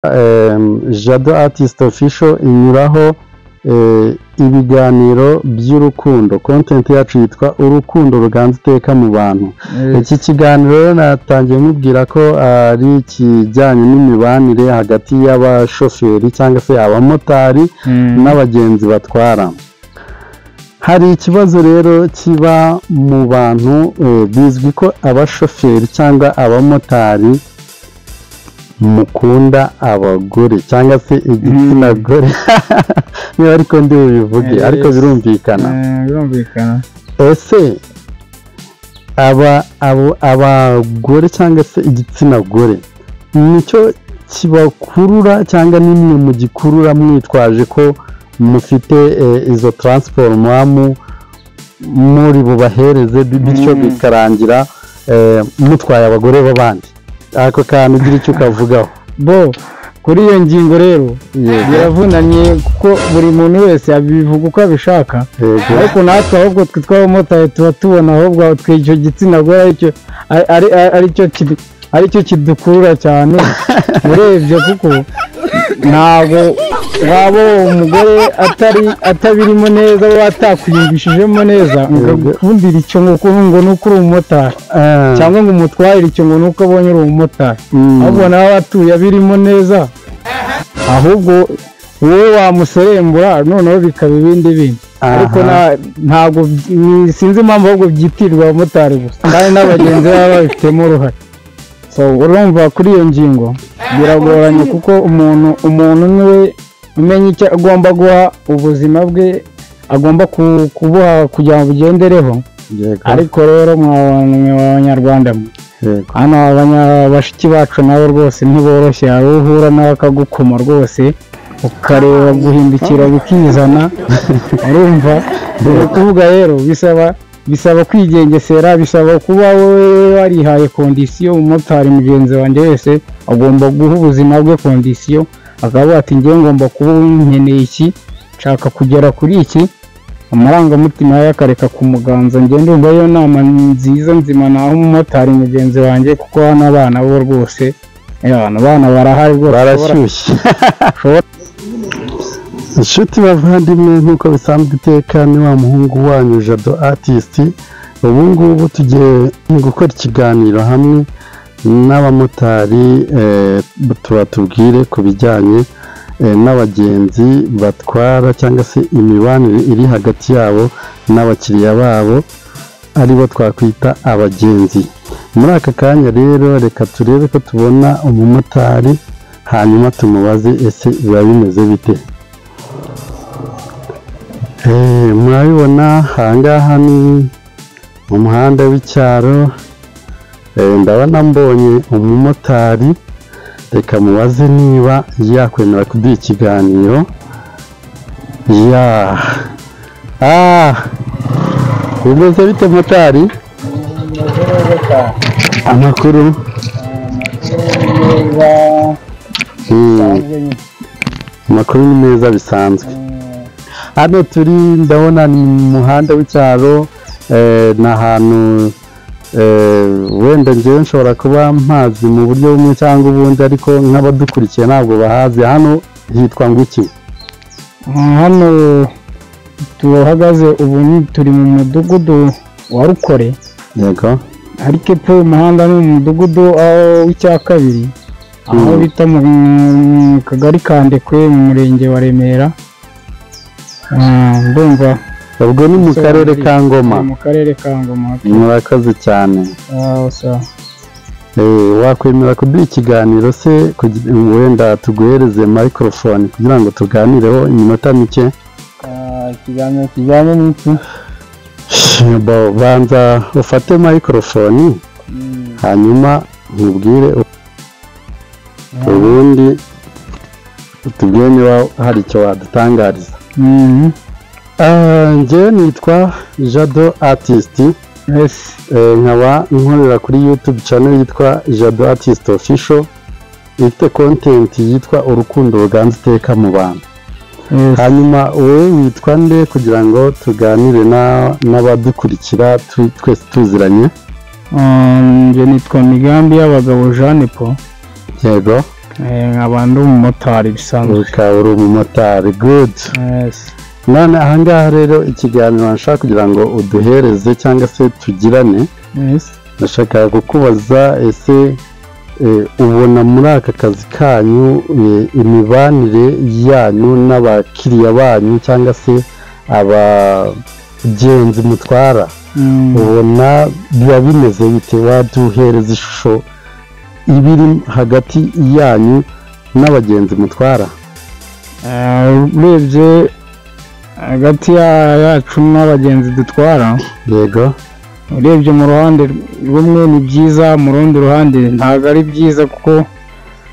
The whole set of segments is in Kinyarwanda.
Jado Artist Official inyuraho ibiganiro by'urukundo. Content yacu yitwa Urukundo Ruganza Iteka mu Bantu. Iki kiganiro rero natangiye mubwira ko ari ikijyanye n'imibanire hagati y'abashoferi cyangwa se abamotari n'abagenzi batwara. Hari ikibazo rero kiba mu bantu, bizwi ko abashoferi cyangwa abamotari mukunda abagore cyangwa se igitsina gore, niba ariko ndi bubivuge, ariko birumvikana. Birumvikana. Ese aba abagore cyangwa se igitsina gore nicyo kibakurura, cyangwa nimwe mu gikurura mwitwaje ko mufite izo transport muba muri bubahereze, bityo bikarangira mutwaye abagore b'abandi? Ako kantu ugira icyo ukavugaho. Bo kuri iyo ngingo rero biravunanye, kuko buri muntu wese abivuga uko abishaka, ariko natwe ahubwo twe tw'abamotari tuba tubona ahubwo twe icyo gitsina gore aricyo kidukurura cyane urebye, kuko ntabwo waba umugore atari atabirimo neza, we atakwiyumvishijemo neza, ngo agukundire icyo ngo nuko uri umumotari, cyangwa ngo umutwarire icyo ngo nuko abonye uri umumotari. Ahubwo nawe atuye abirimo neza, ahubwo wowe wamuserembura noneho bikaba ibindi bindi. Ariko ntabwo, sinzi impamvu ahubwo byitirirwa abamotari gusa, kandi n'abagenzi baba babifitemo uruhare. So urumva kuri iyo ngingo biragoranye, kuko umuntu niwe umenya icyo agomba guha ubuzima bwe, agomba kubuha kugira ngo bugendereho. Ariko rero mwa Banyarwanda mwe, hano bashiki bacu nabo rwose ntiboroshye. Hari uhura nawe akagukoma rwose, ukareba guhindukira bikizana. Urumva ni ukuvuga rero bisaba kwigengesera, bisaba kuba wowe warihaye condition. Umumotari mugenzi wanjye wese agomba guha ubuzima bwe condition, akavuga ati: "Ngewe ngomba kuba nkeneye iki, nshaka kugera kuri iki." Amarangamutima ye akareka kumuganza. Njye ndumva iyo nama nziza nzima naho umumotari mugenzi wanjye, kuko hano abana bo rwose, abana barahari rwose. Barashyushye. Inshuti bavandimwe, nk'uko bisanzwe iteka, ni wa muhungu wanyu Jado Artist. Ubu ngubu tugiye gukora ikiganiro hamwe n'abamotari, tubatubwire ku bijyanye n'abagenzi batwara cyangwa se imibanire iri hagati yabo n'abakiriya babo, aribo twakwita abagenzi. Muri aka kanya rero reka turebe ko tubona umumotari, hanyuma tumubaze ese biba bimeze bite. Murabibona ahangaha ni mu muhanda w'icyaro. Ndabona mbonye umumotari, reka mubaze niba yakwemera kuduha ikiganiro. Ya, bimeze bite motari? Amakuru? Amakuru ni meza bisanzwe. Hano turi ndabona ni mu muhanda w'icyaro, ni ahantu wenda ngewe nshobora kuba mpazi mu buryo bumwe cyangwa ubundi, ariko nk'abadukurikiye ntabwo bahazi. Hano hitwa ngo iki? Hano tuhagaze ubu turi mu mudugudu wa Rukore. Ariko epfo y'umuhanda ni umudugudu w'icya kabiri, aho bita mu kagari ka Ndekwe, mu murenge wa Remera. Ndumva Ubwo ni mu karere ka Ngoma. Mu karere ka Ngoma. Murakoze cyane. Wakwemera kuduha ikiganiro se, wenda tuguhereze microphone kugira ngo tuganireho iminota mike? Ikiganiro kijyanye n'iki? Banza ufate microphone, hanyuma nkubwire, ubundi utubwire niba hari icyo wadutangariza. Njyewe nitwa Jado Artist, nkaba nkorera kuri YouTube channel yitwa Jado Artist Official, ifite content yitwa Urukundo Ruganza Iteka mu Bantu. Hanyuma wowe witwa nde, kugira ngo tuganire n'abadukurikira twese tuziranye? Njye nitwa Migambi y'Abagabo Jeanne Paul. Nkaba ndi umumotari bisanzwe. Ukaba uri umumotari, good. Yes. None ahangaha rero ikiganiro nshaka kugira ngo uduhereze cyangwa se tugirane, Yes. ndashaka kukubaza ese ubona muri aka kazi kanyu imibanire yanyu n'abakiriya banyu cyangwa se abagenzi mutwara, ubona biba bimeze bite? Waduhereza ishusho ibiri hagati yanyu n'abagenzi mutwara? Urebye hagati yacu n'abagenzi dutwara, Yego. urebye mu ruhande rumwe ni byiza, mu rundi ruhande ntabwo ari byiza, kuko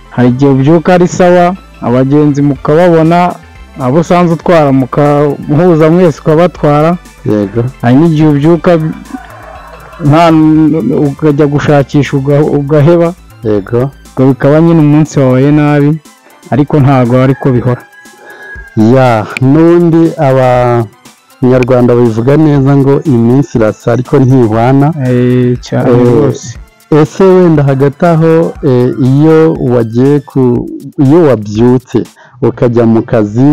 hari igihe ubyuka ari sawa, abagenzi mukababona, abo usanzwe utwara mukahuza mwese ukabatwara. Yego. Hari n'igihe ubyuka nta ukajya gushakisha ugaheba. Yego. Ubwo bikaba nyine umunsi wabaye nabi, ariko ntabwo ariko bihora. Ya, n'ubundi Abanyarwanda babivuga neza ngo iminsi irasa ariko ntihwana. Cyane rwose. Ese wenda hagati aho iyo wagiye ku iyo wabyutse ukajya mu kazi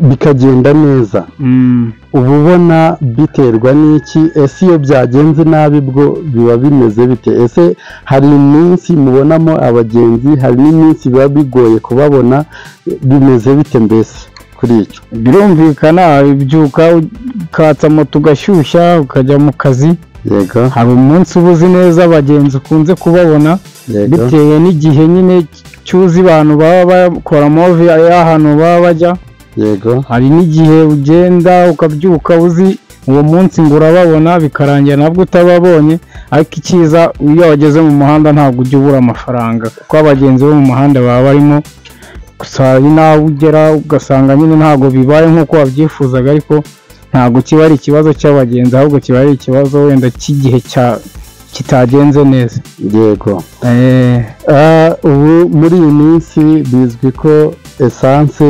bikagenda neza, uba ubona biterwa n'iki? Ese iyo byagenze nabi bwo biba bimeze bite? Ese hari iminsi mubonamo abagenzi, hari n'iminsi biba bigoye kubabona, bimeze bite mbese kuri icyo? Birumvikana, ubyuka ukatsa moto ugashyushya ukajya mu kazi. Yego. Hari umunsi uba uzi neza abagenzi ukunze kubabona, Yego. bitewe n'igihe nyine cyuzi abantu baba bakora move y'ahantu baba bajya. Yego. Hari n'igihe ugenda ukabyuka uzi uwo munsi ngo urababona, bikarangira nabwo utababonye. Ariko icyiza, iyo wageze mu muhanda ntabwo ujya ubura amafaranga, kuko abagenzi bo mu muhanda baba barimo. Gusa hari n'aho ugera ugasanga nyine ntabwo bibaye nk'uko wabyifuzaga, ariko ntabwo kiba ari ikibazo cy'abagenzi, ahubwo kiba ari ikibazo wenda cy'igihe kitagenze neza. Yego. Ubu muri iyi minsi bizwi ko essence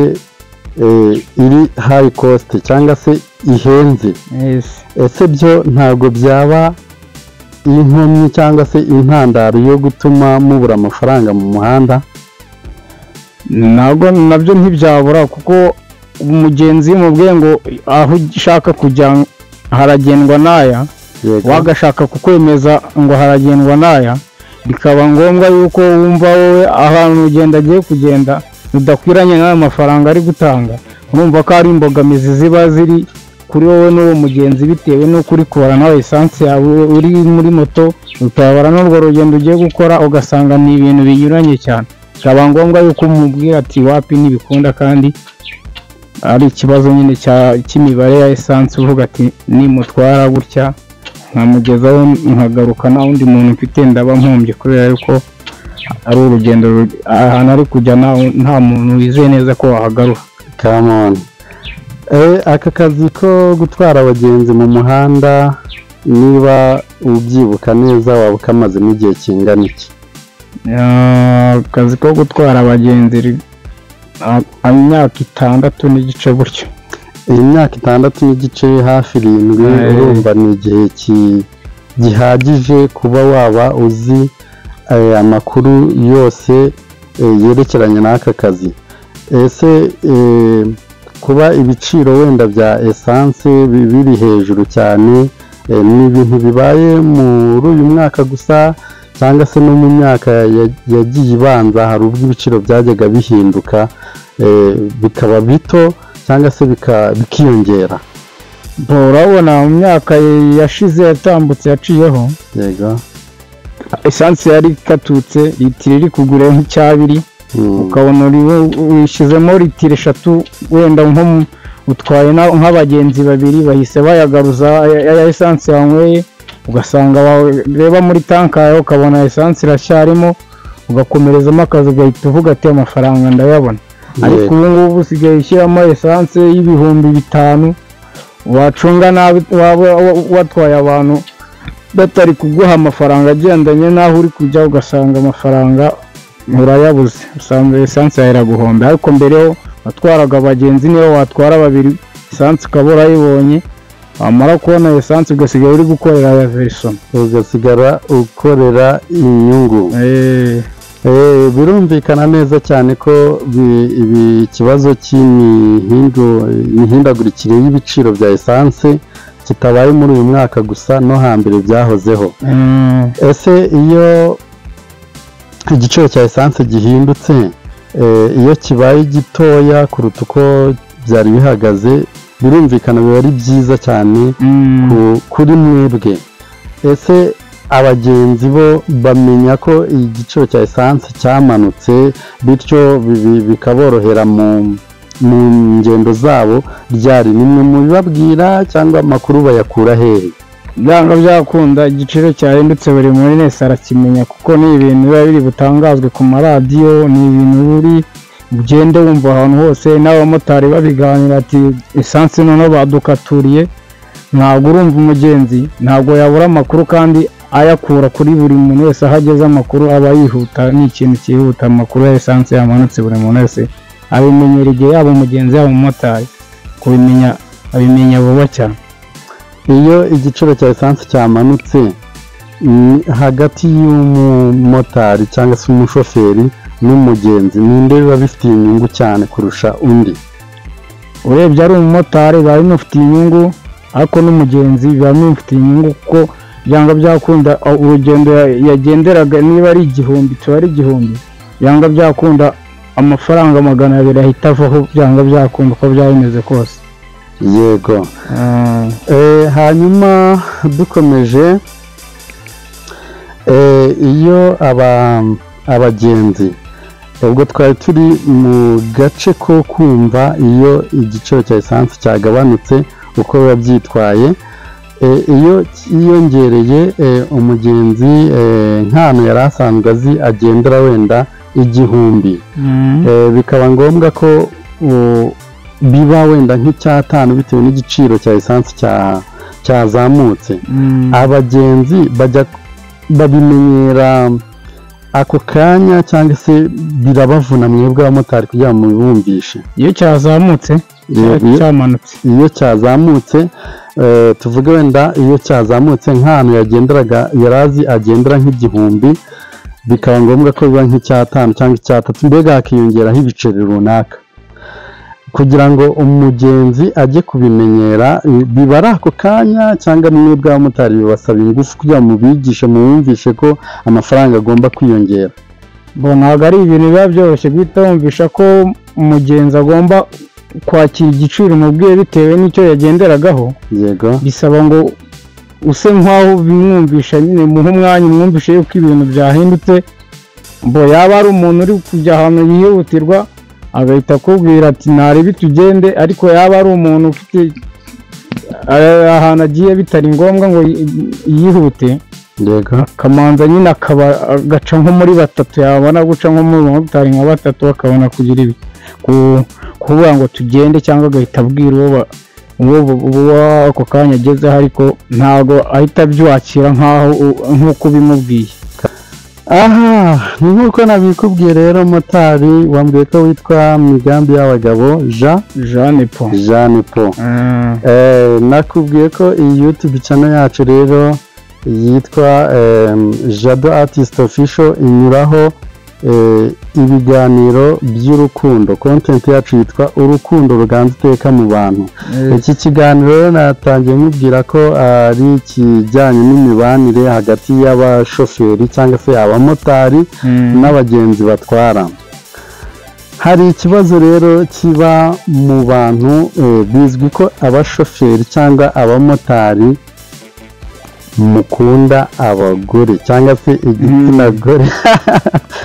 iri high cost cyangwa se ihenze. Yes. Ese byo ntabwo byaba inkomyi cyangwa se intandaro yo gutuma mubura amafaranga mu muhanda? Ntabwo nabyo ntibyabura, kuko umugenzi mubwiye ngo aho ushaka kujya haragendwa n'aya, wagashaka kukwemeza ngo haragendwa n'aya, bikaba ngombwa yuko wumva wowe ahantu ugenda agiye kugenda udakwiranye n'ayo mafaranga ari gutanga. Urumva ko ari imbogamizi ziba ziri kuri wowe n'uwo mugenzi, bitewe n'uko uri kubara nawe esanse yawe uri muri moto, ukabara n'urwo rugendo ugiye gukora, ugasanga ni ibintu binyuranye cyane. Bikaba ngombwa yuko umubwira ati wapi ntibikunda, kandi ari ikibazo nyine cy'imibare ya esanse, uvuga ati nimutwara gutya nkamugezaho nkagaruka nta wundi muntu mfite ndaba mpombye, kubera yuko ari urugendo ahantu ari kujya nta muntu wizeye neza ko wahagarura. Come on. Aka kazi ko gutwara abagenzi mu muhanda, niba ubyibuka neza waba ukamazemo igihe kingana iki? Akazi ko gutwara abagenzi imyaka 6 n'igice gutyo. Iyi myaka 6 n'igice, hafi 7, urumva ni igihe gihagije kuba waba uzi amakuru yose yerekeranye n'aka kazi. Ese kuba ibiciro wenda bya essence biri hejuru cyane, ni ibintu bibaye muri uyu mwaka gusa cyangwa se no mu myaka yagiye ibanza hari ubwo ibiciro byajyaga bihinduka bikaba bito cyangwa se bikiyongera? Urabona mu myaka yashize yatambutse yaciyeho, Yego. esanse yari ikatutse, litiro iri kugura nk'icyabiri, ukabona wishyizemo litiro 3, wenda nko utwaye nk'abagenzi babiri bahise bayagaruza ya esanse yanyweye, ugasanga wareba muri tanka yawe ukabona esanse iracyarimo, ugakomerezamo akazi ugahita uvuga ati amafaranga ndayabona. Ariko ubu ngubu usigaye ushyiramo esanse y'5000, wacunga nabi waba watwaye abantu batari kuguha amafaranga agendanye n'aho uri kujya, ugasanga amafaranga urayabuze, usanga esanse yawe iraguhomba. Ariko mbere ho watwaraga abagenzi, niyo watwara babiri esanse ukaba urayibonye, Wamara kubona esanse ugasigara uri gukorera ya verisoma, ugasigara ukorera inyungu. Birumvikana neza cyane ko ikibazo cy'imihindagurikire y'ibiciro bya esanse kitabaye muri uyu mwaka gusa, no hambere byahozeho. Ese iyo igiciro cya esanse gihindutse, iyo kibaye gitoya kuruta uko byari bihagaze, birumvikana biba ari byiza cyane kuri mwebwe. Ese abagenzi bo bamenya ko igiciro cya esanse cyamanutse, bityo bikaborohera mu ngendo zabo, ryari nimwe mubibabwira cyangwa amakuru bayakura hehe? Byanga byakunda igiciro cyahindutse buri muntu wese arakimenya, kuko ni ibintu biba biri butangazwe ku maradiyo, ni ibintu biri ugende wumva ahantu hose n'abamotari babiganira ati esanse noneho badukaturiye. Ntabwo urumva umugenzi ntabwo yabura amakuru, kandi ayakura kuri buri muntu wese aho ageze amakuru aba yihuta, ni ikintu cyihuta. Amakuru ya esanse yamanutse buri muntu wese abimenyera igihe, yaba umugenzi yaba umumotari kubimenya abimenya vuba cyane. Iyo igiciro cya esanse cyamanutse, hagati y'umumotari cyangwa se umushoferi n'umugenzi, ninde biba bifitiye inyungu cyane kurusha undi? Urebye ari umumotari biba bimufitiye inyungu, ariko n'umugenzi biba bimufitiye inyungu, kuko byanga byakunda urugendo yagenderaga niba ari 1000 tuba ari 1000, byanga byakunda amafaranga 200 ahita avaho, byanga byakunda uko byaba bimeze kose. Yego. Hanyuma dukomeje, iyo abagenzi, ubwo twari turi mu gace ko kumva iyo igiciro cya esanse cyagabanutse uko biba byitwaye, iyo yiyongereye umugenzi nk'ahantu yari asanzwe azi agendera wenda 1000, bikaba ngombwa ko biba wenda nk'icyatanu bitewe n'igiciro cya esanse cyazamutse. Abagenzi bajya babimenyera ako kanya cyangwa se birabavuna mwebwe abamotari kugira ngo mubibumvishe? Iyo cyazamutse cyamanutse, iyo cyazamutse, tuvuge wenda iyo cyazamutse nk'ahantu yagenderaga yarazi agendera nk'igihumbi, bikaba ngombwa ko biba nk'icyatanu cyangwa icyatatu, mbega hakiyongeraho ibiceri runaka kugira ngo umugenzi ajye kubimenyera. Biba ari ako kanya cyangwa mwebwe abamotari bibasaba ingufu kugira ngo mubigishe, mubumvishe ko amafaranga agomba kwiyongera? Bo ntabwo ari ibintu biba byoroshye guhita wumvisha ko umugenzi agomba kwakira igiciro umubwiye bitewe n'icyo yagenderagaho. Yego. Bisaba ngo use nk'aho bimwumvisha nyine, muhe umwanya umwumvishe yuko ibintu byahindutse. Bo yaba ari umuntu uri kujya ahantu yihutirwa agahita akubwira ati ntarebe tugende, ariko yaba ari umuntu ufite ahantu agiye bitari ngombwa ngo yihute, Yego. akamanza nyine akaba agaca nko muri batatu, yabona guca nko muri bamotari nka batatu bakabona kugira ibi kuvuga ngo tugende, cyangwa agahita abwira uwo ako kanya agezeho, ariko ntabwo ahita abyakira nkaho nk'uko ubimubwiye. Aha ni nk'uko nabikubwiye rero, motari wambwiye ko witwa Migambi y'Abagabo Jeanne Paul. Jeanne Paul. Nakubwiye ko iyi YouTube channel yacu rero yitwa Jado Artist Official, inyuraho ibiganiro by'urukundo. Content yacu yitwa urukundo ruganza iteka mu bantu. Iki kiganiro rero natangiye nkubwira ko ari ikijyanye n'imibanire hagati y'abashoferi cyangwa se abamotari n'abagenzi batwara. Hari ikibazo rero kiba mu bantu, bizwi ko abashoferi cyangwa abamotari mukunda abagore cyangwa se igitsina gore,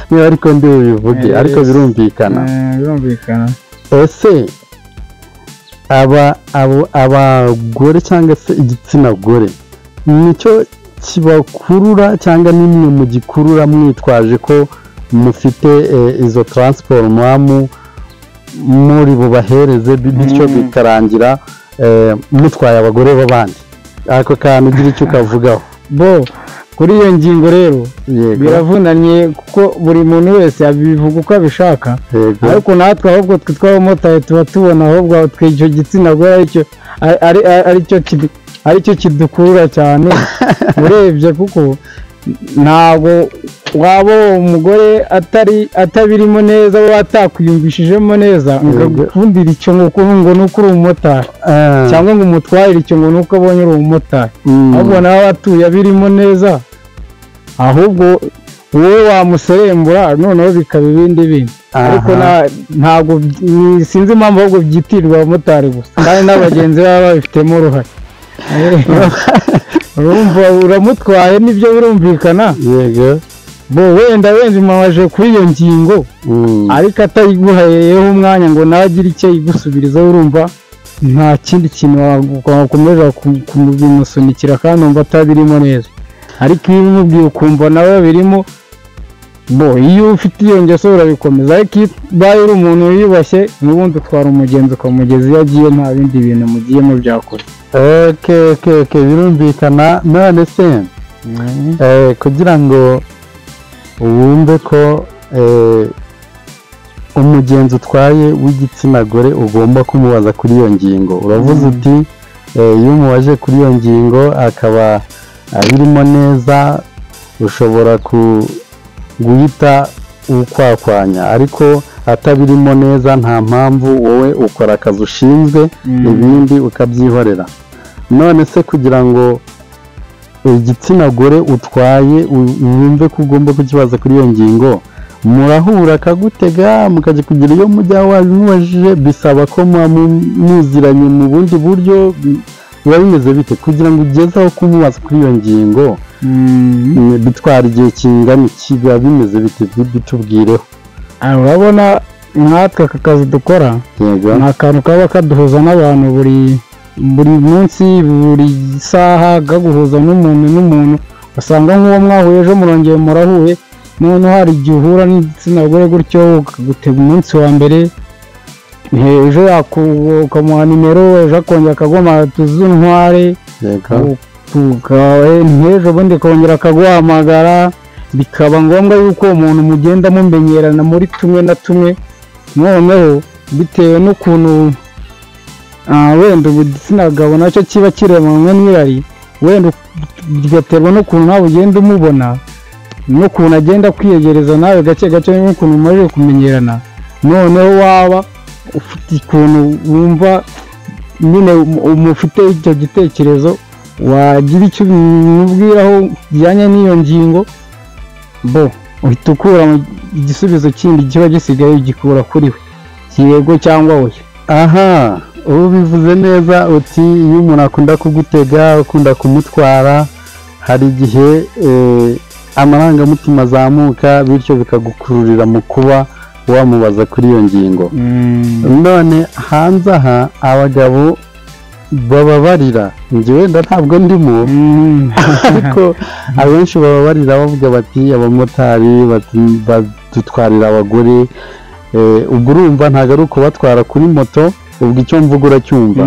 niba ariko ndi bubivuge, ariko birumvikana. Birumvikana. Ese abagore cyangwa se igitsina gore nicyo kibakurura cyangwa nimwe mu gikurura mwitwaje ko mufite izo transport mwamu muri bubahereze, bityo bikarangira mutwaye abagore b'abandi? Ako kantu ugira icyo ukavugaho. Bo Kuri iyo ngingo rero biravunanye kuko buri muntu wese abivuga uko abishaka, ariko natwe ahubwo twe tw'abamotari tuba tubona ahubwo twe icyo gitsina gore aricyo kidukurura cyane urebye, kuko ntabwo waba umugore atabirimo neza we atakwiyumvishijemo neza ngo agukundire icyo ngo nuko uri umumotari cyangwa ngo umutwarire icyo ngo nuko abonye uri umumotari, ahubwo nawe atuye abirimo neza, ahubwo wowe wamuserembura noneho bikaba ibindi bintu. Ariko ntabwo sinzi impamvu ahubwo byitirirwa abamotari gusa kandi n'abagenzi baba babifitemo uruhare. Urumva uramutwaye nibyo birumvikana, yego bo wenda imubaje kuri iyo ngingo ariko atayiguhayeho umwanya ngo nawe agire icyo yigusubirizaho, urumva nta kindi kintu wakomeza kubimusunikira kandi umva atabirimo neza. Ariko iyo umubwiye ukumva nawe birimo, bo iyo ufite iyo ngeso urabikomeza, ariko iyo ubaye uri umuntu wiyubashye n'ubundi utwara umugenzi ukamugeza iyo agiye nta bindi bintu mugiyemo byakure. Okay, birumvikana. None se kugira ngo wumve ko umugenzi utwaye w'igitsina gore ugomba kumubaza kuri iyo ngingo, uravuze uti iyo umubaje kuri iyo ngingo akaba abirimo neza ushobora guhita ukwakwanya, ariko atabirimo neza nta mpamvu, wowe ukora akazi ushinzwe ibindi ukabyihorera. None se kugira ngo igitsina gore utwaye wumve ko ugomba kukibaza kuri iyo ngingo, murahura akagutega mukajya kugira iyo mujya wabimubajije, bisaba ko muziranye mu bundi buryo, biba bimeze bite kugira ngo ugeze aho kumubaza kuri iyo ngingo? Bitwara igihe kingana iki? Biba bimeze bite? Bitubwireho. Urabona nkatwe aka kazi dukora ni akantu kaba kaduhuza n'abantu buri munsi, buri saha, kaguhuza n'umuntu n'umuntu, usanga nk'uwo mwahuye ejo murongeye murahuye, noneho hari igihe uhura n'igitsina gore gutyo ukagutega umunsi wa mbere, ejo ukamuha nimero, ejo akongera akaguhamagara tuzuntware, ejo bundi akongera akaguhamagara, bikaba ngombwa yuko umuntu mugenda mumenyerana muri tumwe na tumwe, noneho bitewe n'ukuntu wenda igitsina gabo nacyo kiba kiremanywe n'irari, wenda bigaterwa n'ukuntu nawe ugenda umubona n'ukuntu agenda kwiyegereza nawe gake gake n'ukuntu umaze kumenyerana, noneho waba ufite ukuntu wumva nyine umufite icyo gitekerezo, wagira icyo umubwiraho kijyanye n'iyo ngingo, bo uhita ukura igisubizo kindi kiba gisigaye ugikura kuri we, yego cyangwa oya. Aha ubu bivuze neza uti iyo umuntu akunda kugutega ukunda kumutwara, hari igihe amarangamutima azamuka, bityo bikagukururira mu kuba wamubaza kuri iyo ngingo. None hanze aha abagabo bababarira, njye wenda ntabwo ndimo, ariko abenshi bababarira bavuga bati abamotari badutwarira abagore, ubwo urumva ntabwo ari ukubatwara kuri moto, ubwo icyo mvuga uracyumva.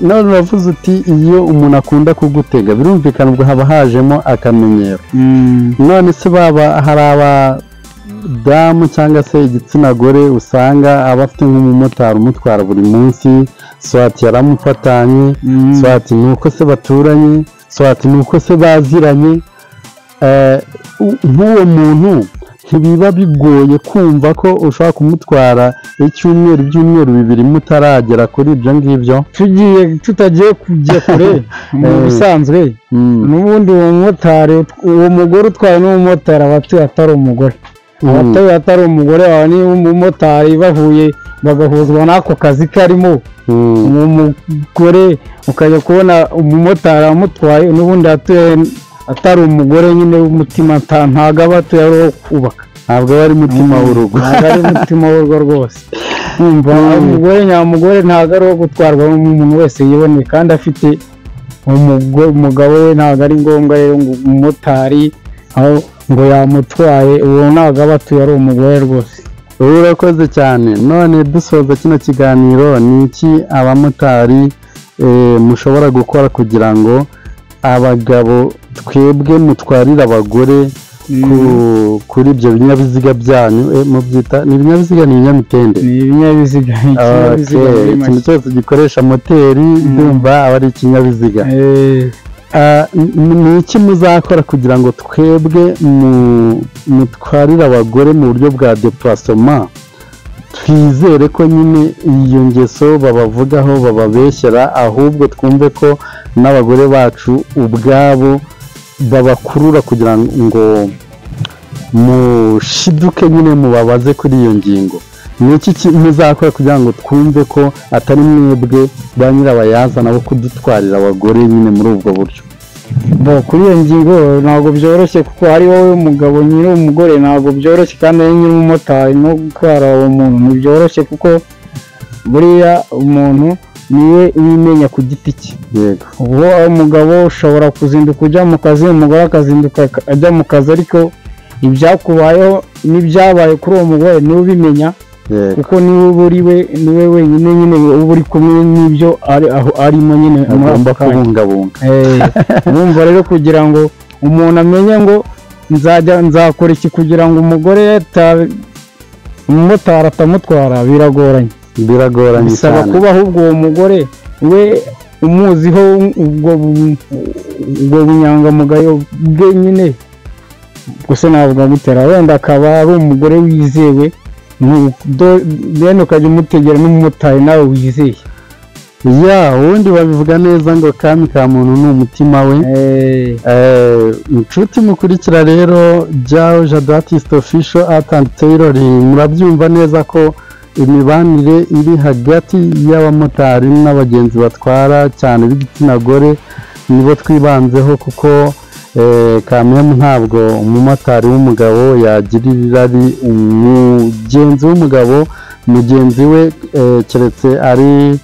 None uravuze uti iyo umuntu akunda kugutega birumvikana ubwo haba hajemo akamenyero. None se baba hari abadamu cyangwa se igitsina gore usanga aba afite nk'umumotari umutwara buri munsi, swati yaramufatanye, swati nuko se baturanye, swati nuko se baziranye, nk'uwo muntu ntibiba bigoye kumva ko ushobora kumutwara icyumweru ibyumweru bibiri mutaragera kuri ibyo ngibyo? Tugiye tutagiye kujya kure mu bisanzwe, n'ubundi uwo mumotari, uwo mugore utwaye n'umumotari aba atuye atari umugore, aba atuye atari umugore wawe, niba umumotari bahuye bagahuzwa n'ako kazi karimo, umugore ukajya kubona umumotari amutwaye n'ubundi atuye atari umugore nyine w'umutima, ntabwo aba atuye ari uwo kubaka, ntabwo aba ari umutima w'urugo, ntabwo ari umutima w'urugo rwose. Umva umugore nyamugore ntabwo ari uwo gutwarwa n'umuntu wese yiboneye kandi afite umugabo we, ntabwo ari ngombwa rero ngo umumotari aho ngo yamutwaye, uwo ntabwo aba atuye ari umugore rwose. Urakoze cyane. None dusoza kino kiganiro, ni iki abamotari mushobora gukora kugira ngo Abagabo twebwe mutwarira abagore kuri ibyo binyabiziga byanyu, mubyita ni ibinyabiziga, ni ibinyamitende, ni ibinyabiziga, ikintu cyose gikoresha moteri ndumva aba ari ikinyabiziga. Ni iki muzakora kugira ngo twebwe mutwarire abagore mu buryo bwa déplacement twizere ko nyine iyo ngeso babavugaho bababeshyera, ahubwo twumve ko n'abagore bacu ubwabo babakurura kugira ngo mushiduke nyine mubabaze kuri iyo ngingo? Ni iki muzakora kugira ngo twumve ko atari mwebwe ba nyirabayazana bo kudutwarira abagore nyine muri ubwo buryo? Bo kuri iyo ngingo ntabwo byoroshye, kuko ari wowe umugabo nyiri umugore ntabwo byoroshye, kandi ari nyiri umumotari no gutwara uwo muntu ntibyoroshye, kuko buriya umuntu niwe wimenya ku giti cye. Yego. Ubwo umugabo ushobora kuzinduka ujya mu kazi, umugore akazinduka ajya mu kazi, ariko ibyakubayeho n'ibyabaye kuri uwo mugore niwe ubimenya, kuko niwe uba uri we, niwe wenyine nyine uba uri kumwe n'ibyo ari aho arimo nyine agomba kubungabunga. Urumva rero kugira ngo umuntu amenye ngo nzajya nzakora iki kugira ngo umugore umumotari atamutwara, biragoranye. Biragoranye bisaba kuba ahubwo uwo mugore we umuziho ubwo bunyangamugayo bwe nyine, gusa navuga gutera wenda akaba ari umugore wizewe, bene ukajya umutegera n'umumotari nawe wizeye. Ya ubundi babivuga neza ngo kami ka muntu ni umutima we. Inshuti mukurikira rero Jao Jado Artist Official Art and Tailoring, murabyumva neza ko imibanire iri hagati y'abamotari n'abagenzi batwara cyane b'igitsina gore nibo twibanzeho, kuko kamwe ntabwo umumotari w'umugabo yagirira irari umugenzi w'umugabo mugenzi we, keretse ari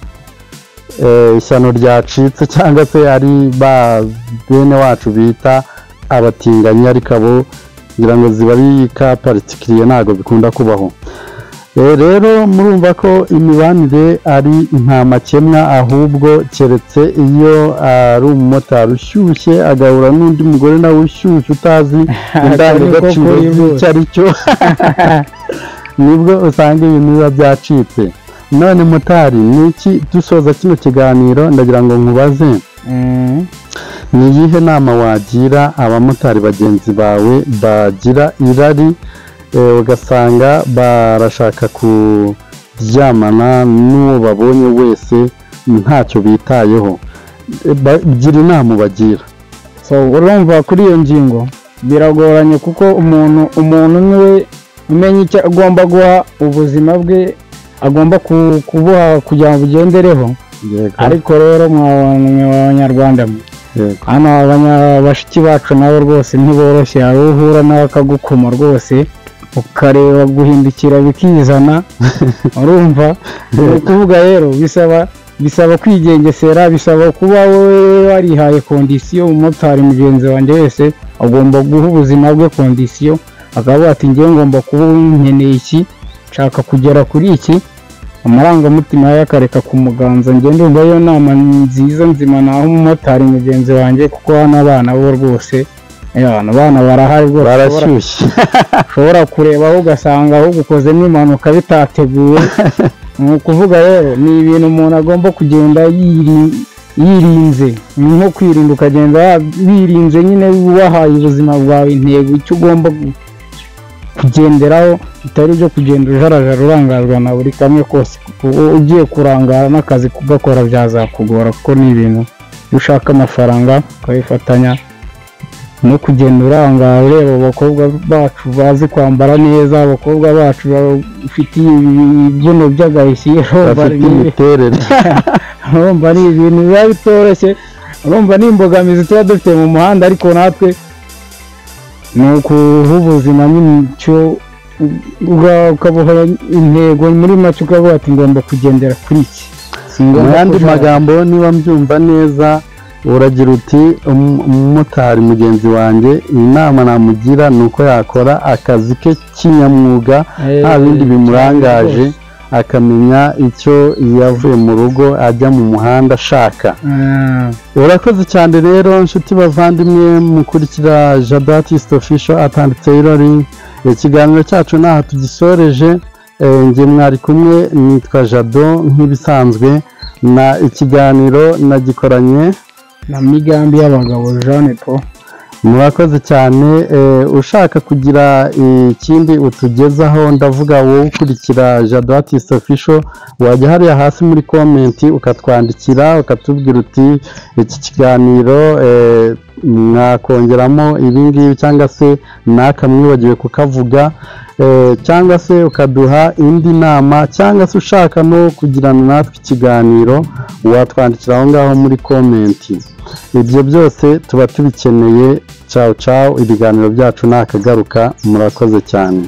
ishyano ryacitse cyangwa se ari ba bene wacu bita abatinganyi, ariko abo ngira ngo ziba ari ka particulier ntabwo bikunda kubaho. Rero murumva ko imibanire ari nta makemwa, ahubwo keretse iyo ari umumotari ushyushye agahura n'undi mugore nawe ushyushye utazi indangagaciro z'icyo ari cyo, nibwo usanga ibintu biba byacitse. None motari, ni iki dusoza kino kiganiro ndagira ngo nkubaze, ni iyihe nama wagira abamotari bagenzi bawe bagira irari, ugasanga barashaka kuryamana n'uwo babonye wese ntacyo bitayeho? Gira inama ubagira. So urumva kuri iyo ngingo biragoranye, kuko umuntu niwe umenya icyo agomba guha ubuzima bwe, agomba kubuha kugira ngo bugendereho. Ariko rero mw'abanyarwanda hano bashiki bacu nabo rwose ntiboroshye, hari uhura nawe akagukoma rwose ukareba guhindukira bikizana. Urumva ni ukuvuga rero bisaba kwigengesera, bisaba kuba wowe warihaye condition. Umumotari mugenzi wanjye wese agomba guha ubuzima bwe condition, akavuga ati ngewe ngomba kuba nkeneye iki, nshaka kugera kuri iki, amarangamutima ye akareka kumuganza. Njye ndumva iyo nama nziza nzima naho umumotari mugenzi wanjye, kuko hano abana bo rwose abana barahari rwose, barashyushye, ushobora kurebaho ugasanga aho ukoze n'impanuka bitateguwe. Ni ukuvuga rero ni ibintu umuntu agomba kugenda yirinze, ni nko kwirinda ukagenda wirinze nyine, wahaye ubuzima bwawe intego, icyo ugomba kugenderaho, bitari ibyo kugenda ujarajara urangazwa na buri kamwe kose. Ugiye kurangara n'akazi kugakora byazakugora, kuko ni ibintu ushaka amafaranga ukabifatanya no kugenda urangara ureba abakobwa bacu bazi kwambara neza, abakobwa bacu bafite ibibuno by'agahishyi, bafite imiterere, urumva ni ibintu biba bitoroshye. Urumva ni imbogamizi tuba dufite mu muhanda, ariko natwe ni ukuha ubuzima nyine icyo ukabuha intego muri make, ukavuga ati ngomba kugendera kuri iki. Mu yandi magambo niba mbyumva neza uragira uti umumotari mugenzi wanjye inama namugira ni uko yakora akazi ke kinyamwuga nta bindi bimurangaje, akamenya icyo yavuye mu rugo ajya mu muhanda ashaka. Urakoze cyane rero nshuti bavandimwe mukurikira Jado Artist Official Art and Tailoring. Ikiganiro cyacu naha tugisoreje. Njye mwari kumwe nitwa Jado nk'ibisanzwe, na ikiganiro nagikoranye na Migambi y'Abagabo Jeanne Paul. Murakoze cyane. Ushaka kugira ikindi utugezaho, ndavuga wowe ukurikira Jado Artist Official, wajya hariya hasi muri comment ukatwandikira ukatubwira uti iki kiganiro mwakongeramo ibi ngibi, cyangwa se naka mwibagiwe kukavuga, cyangwa se ukaduha indi nama, cyangwa se ushaka no kugirana natwe ikiganiro watwandikira aho ngaho muri comment. Ibyo byose tuba tubikeneye. Ciao ciao, ibiganiro byacu nakagaruka. Murakoze cyane.